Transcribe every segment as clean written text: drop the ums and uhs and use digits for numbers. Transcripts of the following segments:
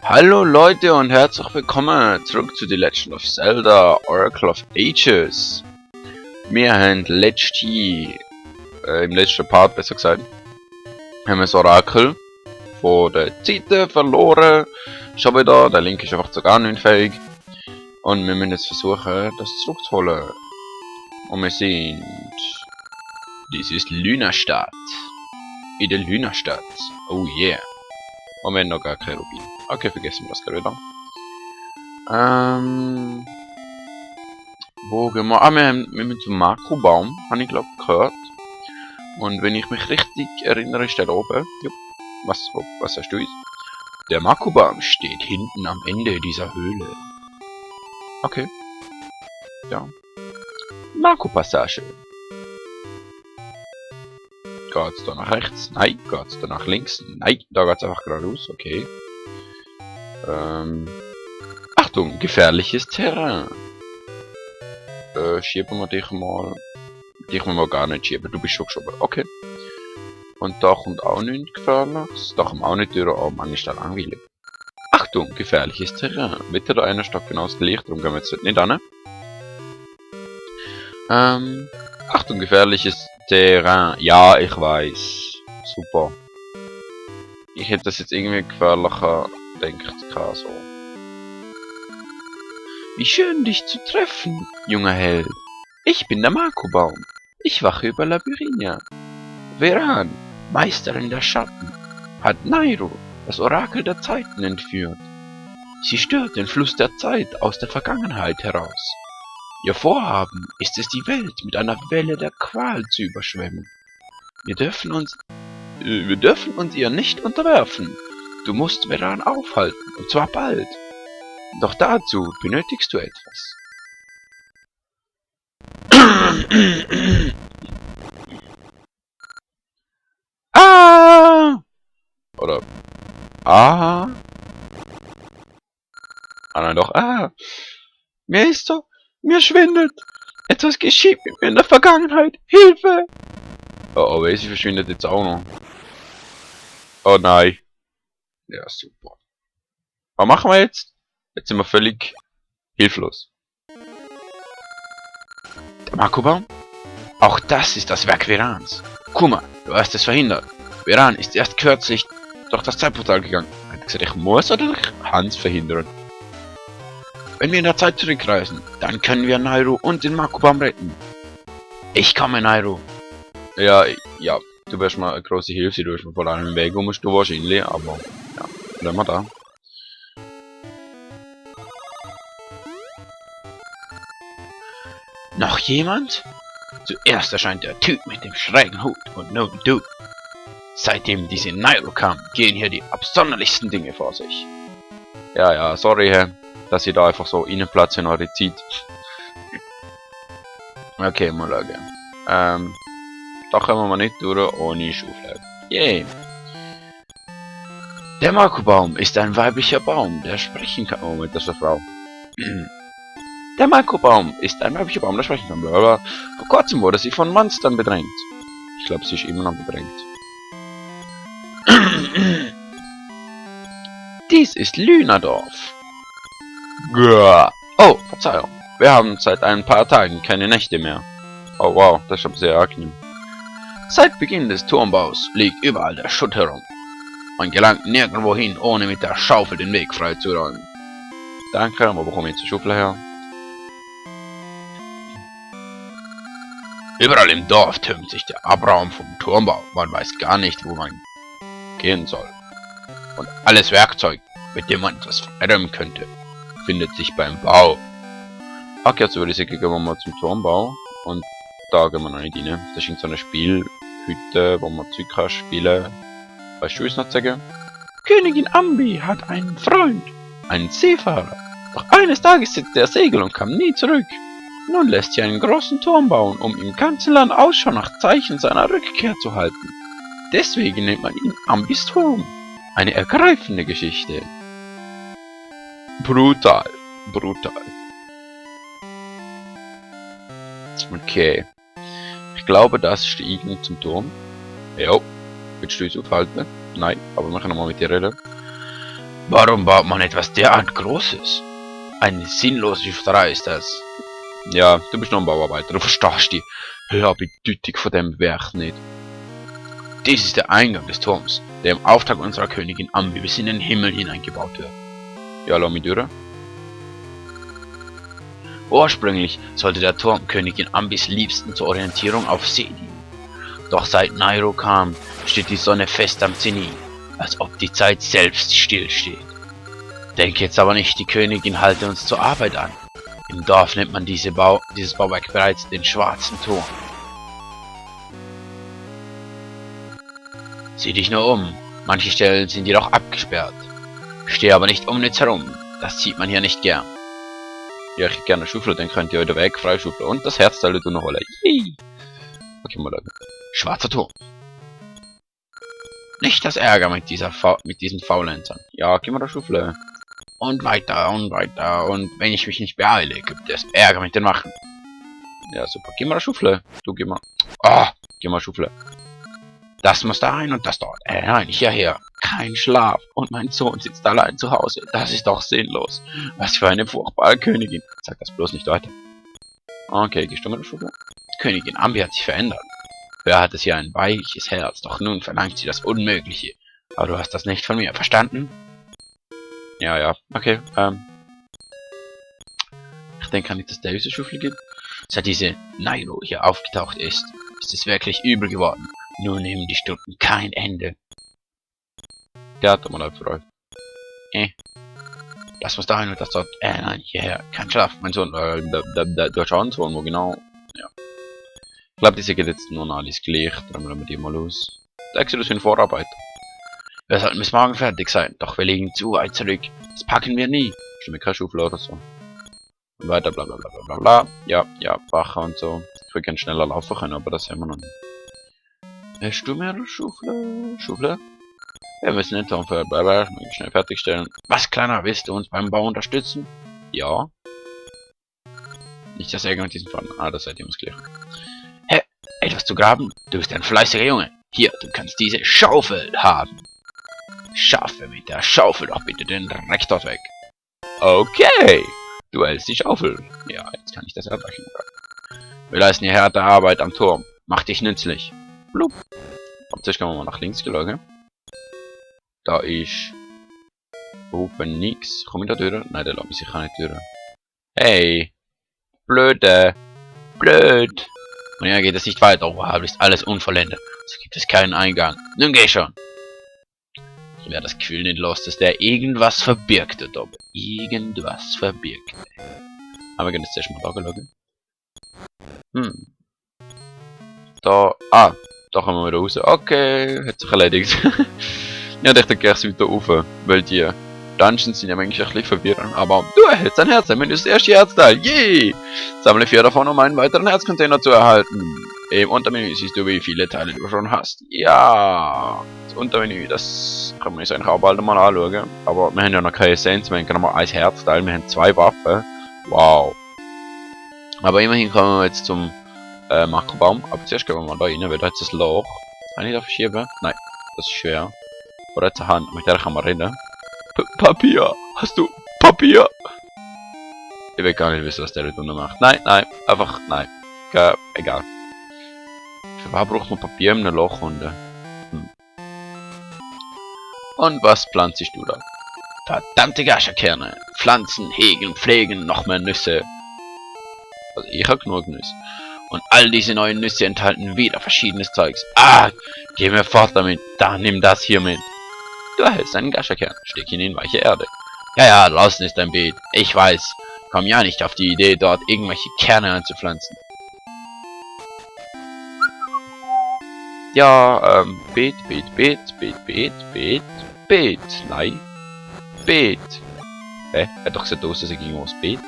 Hallo Leute und herzlich willkommen zurück zu The Legend of Zelda Oracle of Ages. Wir haben im letzten Part besser gesagt, haben wir das Orakel von der Zeit verloren. Schon wieder, der Link ist einfach zu gar nicht fähig. Und wir müssen jetzt versuchen, das zurückzuholen. Und wir sind... Dies ist Lunastadt. In der Lunastadt. Oh yeah. Und wir haben noch gar kein Rubin. Okay, vergessen wir das gerade wieder. Wo gehen wir? Ah, wir müssen zum Makrobaum, habe ich glaube gehört. Und wenn ich mich richtig erinnere, ist der oben. Jupp. Was hast du jetzt? Der Makrobaum steht hinten am Ende dieser Höhle. Okay. Ja. Makropassage. Geht's da nach rechts? Nein. Geht's da nach links? Nein. Da geht's einfach geradeaus. Okay. Achtung, gefährliches Terrain. Schieben wir dich mal. Dich müssen wir gar nicht schieben, du bist schon geschoben. Okay. Und da kommt auch nichts Gefährliches. Da kommt auch nicht durch, aber man ist da langweilig. Achtung, gefährliches Terrain. Mitte da einer steht genau das gleiche, darum gehen wir jetzt nicht an. Achtung, gefährliches Terrain. Ja, ich weiß. Super. Ich hätte das jetzt irgendwie gefährlicher gedacht, so. Wie schön, dich zu treffen, junger Held. Ich bin der Makrobaum. Ich wache über Labyrinthia. Veran, Meisterin der Schatten, hat Nayru, das Orakel der Zeiten, entführt. Sie stört den Fluss der Zeit aus der Vergangenheit heraus. Ihr Vorhaben ist es, die Welt mit einer Welle der Qual zu überschwemmen. Wir dürfen uns ihr nicht unterwerfen. Du musst Veran aufhalten, und zwar bald. Doch dazu benötigst du etwas. Ah! Oder ah? Ah, nein, doch ah. Mir ist so, mir schwindelt. Etwas geschieht mit mir in der Vergangenheit. Hilfe! Oh, sie verschwindet jetzt auch noch. Oh nein. Ja, super. Was machen wir jetzt? Jetzt sind wir völlig hilflos. Der Makrobaum? Auch das ist das Werk Verans. Kuma, du hast es verhindert. Veran ist erst kürzlich durch das Zeitportal gegangen. Hat gesagt, ich muss oder durch Hans verhindern. Wenn wir in der Zeit zurückreisen, dann können wir Nayru und den Makrobaum retten. Ich komme, Nayru. Ja, du wärst mal eine große Hilfe, du wirst mir vor allem im Weg musst du wahrscheinlich, aber ja, bleiben wir da. Noch jemand? Zuerst erscheint der Typ mit dem schrägen Hut und nun du. Seitdem diese Nayru kam, gehen hier die absonderlichsten Dinge vor sich. Ja, sorry, dass ich da einfach so reinplatze in eure Zeit. Okay, mal schauen. Da kommen wir nicht durch ohne Schuhfläche. Yay! Der Makrobaum ist ein weiblicher Baum, der sprechen kann. Oh, mit dieser Frau. Der Makrobaum ist ein weiblicher Baum, der sprechen kann. Blablabla. Vor kurzem wurde sie von Monstern bedrängt. Ich glaube, sie ist immer noch bedrängt. Dies ist Lünadorf. Oh, Verzeihung. Wir haben seit ein paar Tagen keine Nächte mehr. Oh wow, das ist aber sehr angenehm. Seit Beginn des Turmbaus liegt überall der Schutt herum. Man gelangt nirgendwo hin, ohne mit der Schaufel den Weg frei zu räumen. Danke, wo bekomme ich jetzt die Schaufel her? Überall im Dorf türmt sich der Abraum vom Turmbau. Man weiß gar nicht, wo man gehen soll. Und alles Werkzeug, mit dem man etwas verändern könnte, findet sich beim Bau. Okay, jetzt würde ich sagen, gehen wir mal zum Turmbau. Und da gehen wir noch nicht rein. Das ist so eine Spielhütte, wo man Zeug kann spielen. Weißt du es noch sagen? Königin Ambi hat einen Freund, einen Seefahrer. Doch eines Tages setzte er Segel und kam nie zurück. Nun lässt sie einen großen Turm bauen, um im ganzen Land Ausschau nach Zeichen seiner Rückkehr zu halten. Deswegen nennt man ihn Ambis Turm. Eine ergreifende Geschichte. Brutal. Okay. Ich glaube, das ist der Eingang zum Turm. Jo. Willst du uns aufhalten? Nein, aber wir können nochmal mit dir reden. Warum baut man etwas derart Großes? Eine sinnlose Schifferei ist das. Ja, du bist noch ein Bauarbeiter, du verstehst die Hörbedeutung von dem Werk nicht. Dies ist der Eingang des Turms, der im Auftrag unserer Königin Ambi bis in den Himmel hineingebaut wird. Ja, lass mich durch. Ursprünglich sollte der Turm Königin Ambis Liebsten zur Orientierung auf See dienen. Doch seit Nairo kam, steht die Sonne fest am Zenit, als ob die Zeit selbst stillsteht. Denk jetzt aber nicht, die Königin halte uns zur Arbeit an. Im Dorf nennt man dieses Bauwerk bereits den Schwarzen Turm. Sieh dich nur um, manche Stellen sind jedoch abgesperrt. Steh aber nicht unnütz herum, das sieht man hier nicht gern. Ja, ich hätte gerne eine Schaufel, dann könnt ihr heute weg, freischaufeln und das Herzteil tun noch holen. Yay. Okay, mal da. Schwarzer Turm. Nicht das Ärger mit diesen Faulenzern. Ja, gib mal da Schaufel. Und weiter und weiter. Und wenn ich mich nicht beeile, gibt es Ärger mit den Wachen. Ja, super. Gib mal da Schaufel. Du, gib mal. Ah, gib mal Schaufel. Das muss da rein und das dort. Nein, hierher. Kein Schlaf. Und mein Sohn sitzt allein zu Hause. Das ist doch sinnlos. Was für eine furchtbare Königin. Sag das bloß nicht weiter. Okay, gehst du mit der Schaufel? Die Königin Ambi hat sich verändert. Wer hat es hier ein weiches Herz, doch nun verlangt sie das Unmögliche. Aber du hast das nicht von mir verstanden? Ja, okay, ich denke nicht, dass der diese Schaufel gibt. Seit diese Nairo hier aufgetaucht ist es wirklich übel geworden. Nun nehmen die Stunden kein Ende. Ja, tut mir leid für euch. Das muss dahin und das dort. Nein, hierher. Kein Schlaf, mein Sohn. Du hast auch einen Sohn, wo genau. Ja. Ich glaube, diese geht jetzt nur noch alles gleich. Dann lassen wir die mal los. Der Exodus in Vorarbeit. Wir sollten bis morgen fertig sein, doch wir liegen zu weit zurück. Das packen wir nie. Stimme keine Schaufel oder so. Und weiter, bla bla bla bla bla. Ja, Wache und so. Ich würde gerne schneller laufen können, aber das haben wir noch nicht. Hast du mehr Schaufel? Schaufel? Wir müssen den Turm schnell fertigstellen. Was, Kleiner, willst du uns beim Bau unterstützen? Ja. Nicht das Ärger mit diesem Fall. Ah, das seid ihr uns gleich. Hä? Etwas zu graben? Du bist ein fleißiger Junge. Hier, du kannst diese Schaufel haben. Schaffe mit der Schaufel doch bitte den Dreck dort weg. Okay. Du hältst die Schaufel. Ja, jetzt kann ich das erbrechen. Wir leisten hier harte Arbeit am Turm. Mach dich nützlich. Blub. Hauptsächlich kann man mal nach links schauen. Da ist oben nix. Komm ich da durch? Nein, der lässt mich sicher nicht durch. Hey! Blöd! Und ja, geht es nicht weiter. Oberhalb ist alles unvollendet. So gibt es keinen Eingang. Nun geh schon! Ich werde das Gefühl nicht los, dass der irgendwas verbirgt dort oben. Irgendwas verbirgt. Aber wir gehen jetzt erstmal da schauen. Da. Ah! Da kommen wir wieder raus. Okay, hat sich erledigt. Ja, ich denke, ich weiter rauf, weil die Dungeons sind ja manchmal ein bisschen verwirrend, aber du erhältst ein Herz, wenn du das erste Herzteil, yay! Sammle 4 davon, um einen weiteren Herzcontainer zu erhalten. Im Untermenü siehst du, wie viele Teile du schon hast. Ja, das Untermenü, das kann man uns eigentlich auch bald mal anschauen, aber wir haben ja noch keine Essenz, wir haben gerade mal ein Herzteil, wir haben 2 Waffen, wow. Aber immerhin kommen wir jetzt zum Makrobaum, aber zuerst gehen wir mal da rein, weil da jetzt das Loch. Kann ich da verschieben? Nein, das ist schwer. Oder zur Hand, mit der kann man reden. Papier! Hast du Papier? Ich will gar nicht wissen, was der da drunter macht. Nein, einfach nein. Egal. Für was braucht man Papier in einem Loch unten? Und was pflanzest du da? Verdammte Gaschakerne! Pflanzen, hegen, pflegen, noch mehr Nüsse. Also ich habe genug Nüsse. Und all diese neuen Nüsse enthalten wieder verschiedenes Zeugs. Ah! Geh mir fort damit. Da, nimm das hier mit. Du erhältst einen Gaschakern. Steck ihn in weiche Erde. Ja, draußen ist ein Beet. Ich weiß. Komm ja nicht auf die Idee, dort irgendwelche Kerne anzupflanzen. Ja, Beet. Nein. Beet. Hä? Er hat doch gesagt, dass er ging aufs Beet.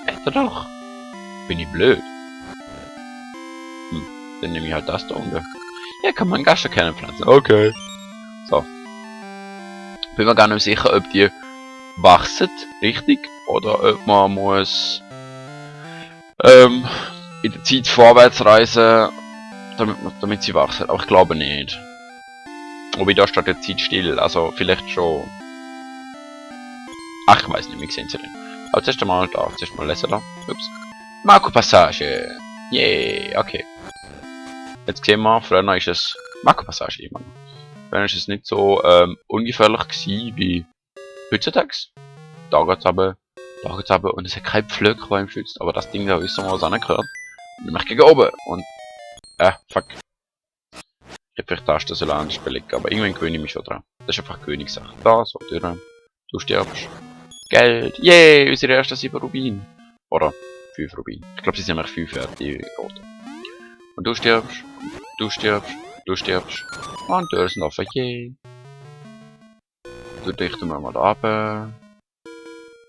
Hätte doch. Bin ich blöd. Dann nehme ich halt das da unten. Ja, kann man Gaschakerne pflanzen. Okay. So. Bin mir gar nicht sicher, ob die wachsen, richtig, oder ob man muss in der Zeit vorwärts reisen, damit sie wachsen. Aber ich glaube nicht. Wobei da steht der Zeit still, also vielleicht schon... Ach, ich weiß nicht, wir sehen sie denn. Aber zuerst einmal da, zuerst mal lesen da. Ups. Marco-Passage. Yay, okay. Jetzt sehen wir, früher ist es Marco-Passage immer noch. Früher ist es nicht so ungefährlich gewesen wie heutzutage. Da geht's aber und es hat kein Pflöck, der ihm schützt. Aber das Ding da wissen wir, was angehört. Nämlich gegen oben. Und fuck. Ich hätte vielleicht Tasten so anders belegen, aber irgendwann gewöhne ich mich schon dran. Das ist einfach Königssache. Da, so, durch. Du stirbst. Geld. Yay, unsere ersten 7 Rubin. Oder 5 Rubin. Ich glaube, sie sind nämlich 5 wert, die roten. Und du stirbst. Du stirbst. Du stirbst. Und Türen sind offen. Yay. Du dichten wir mal da runter.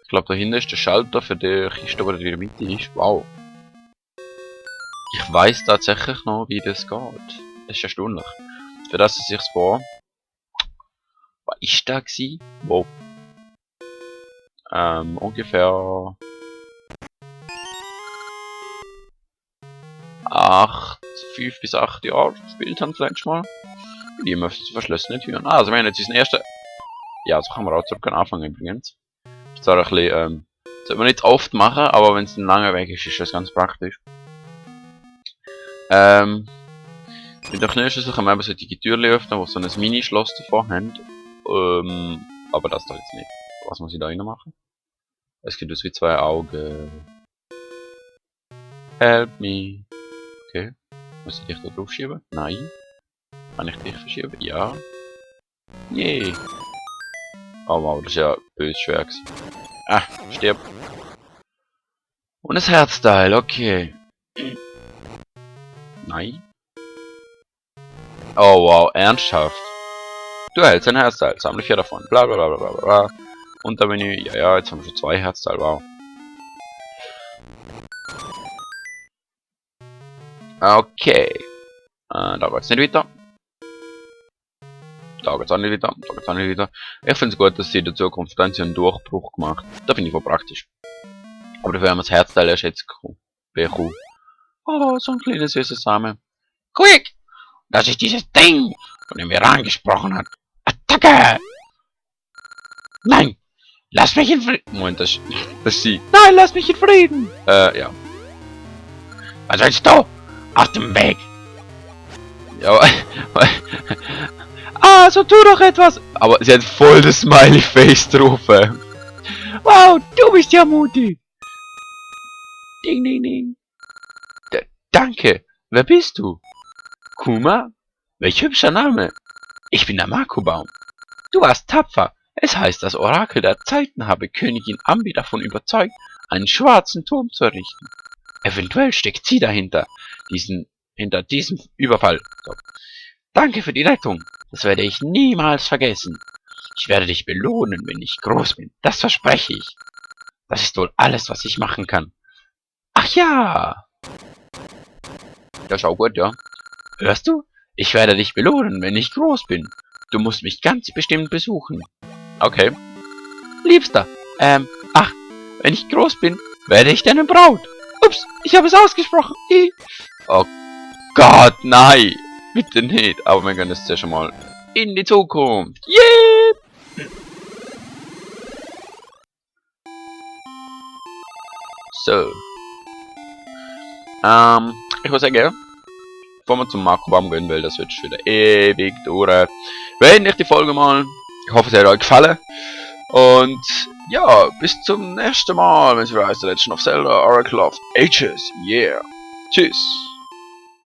Ich glaube, da hinten ist der Schalter für die Kiste, die in der Mitte ist. Wow. Ich weiß tatsächlich noch, wie das geht. Das ist erstaunlich. Für das es sich vor. Was ist da gewesen? Wow. Ungefähr 5 bis 8 Jahre gespielt haben vielleicht mal. Die möchten zu verschlossenen Türen. Ah, also wir haben jetzt unseren ersten. Ja, so kann man auch zurück anfangen übrigens. Ist zwar ein bisschen, sollte man nicht oft machen, aber wenn es ein langer Weg ist, ist das ganz praktisch. Mit der Knirschlüssel kann man eben solche Türen öffnen, die so ein Mini-Schloss davor haben. Aber das da jetzt nicht. Was muss ich da rein machen? Es gibt aus wie 2 Augen. Help me. Okay. Muss ich dich da drauf schieben? Nein. Kann ich dich verschieben? Ja. Yay. Oh wow, das ist ja böse schwer gewesen. Ah, stirb. Und das Herzteil, okay. Nein. Oh wow, ernsthaft. Du erhältst ein Herzteil, sammle 4 davon. Bla bla bla bla bla. Untermenü, ja, jetzt haben wir schon 2 Herzteile, wow. Okay. Da geht's nicht weiter. Da geht's auch nicht weiter. Da geht's auch nicht weiter. Ich finde es gut, dass sie in der Zukunft dann so einen Durchbruch gemacht. Das finde ich voll praktisch. Aber dafür haben wir das Herzteil erst jetzt bekommen. Oh, so ein kleines süßes Samen. Quick! Das ist dieses Ding, von dem wir angesprochen hat. Attacke! Nein! Lass mich in Frieden! Moment, das ist sie. Nein, lass mich in Frieden! Ja. Was willst du? Aus dem Weg! Ja, ah, so tu doch etwas! Aber sie hat voll das Smiley-Face drauf. Wow, du bist ja mutig! Ding, ding, ding. Danke! Wer bist du? Kuma? Welch hübscher Name! Ich bin der Marco-Baum. Du warst tapfer. Es heißt, das Orakel der Zeiten habe Königin Ambi davon überzeugt, einen schwarzen Turm zu errichten. Eventuell steckt sie dahinter, hinter diesem Überfall. So. Danke für die Rettung. Das werde ich niemals vergessen. Ich werde dich belohnen, wenn ich groß bin. Das verspreche ich. Das ist wohl alles, was ich machen kann. Ach ja! Das ist auch gut, ja. Hörst du? Ich werde dich belohnen, wenn ich groß bin. Du musst mich ganz bestimmt besuchen. Okay. Liebster, ach, wenn ich groß bin, werde ich deine Braut. Ups, ich habe es ausgesprochen. Oh Gott, nein. Bitte nicht. Aber wir können jetzt ja schon mal in die Zukunft. Yeah! So. Ich würde sagen, bevor wir zum Marco-Baum gehen, weil das wird schon wieder ewig dauern. Wenn euch die Folge mal, ich hoffe, es hat euch gefallen. Und ja, bis zum nächsten Mal, wenn es wieder heißt, The Legend of Zelda, Oracle of Ages. Yeah. Tschüss.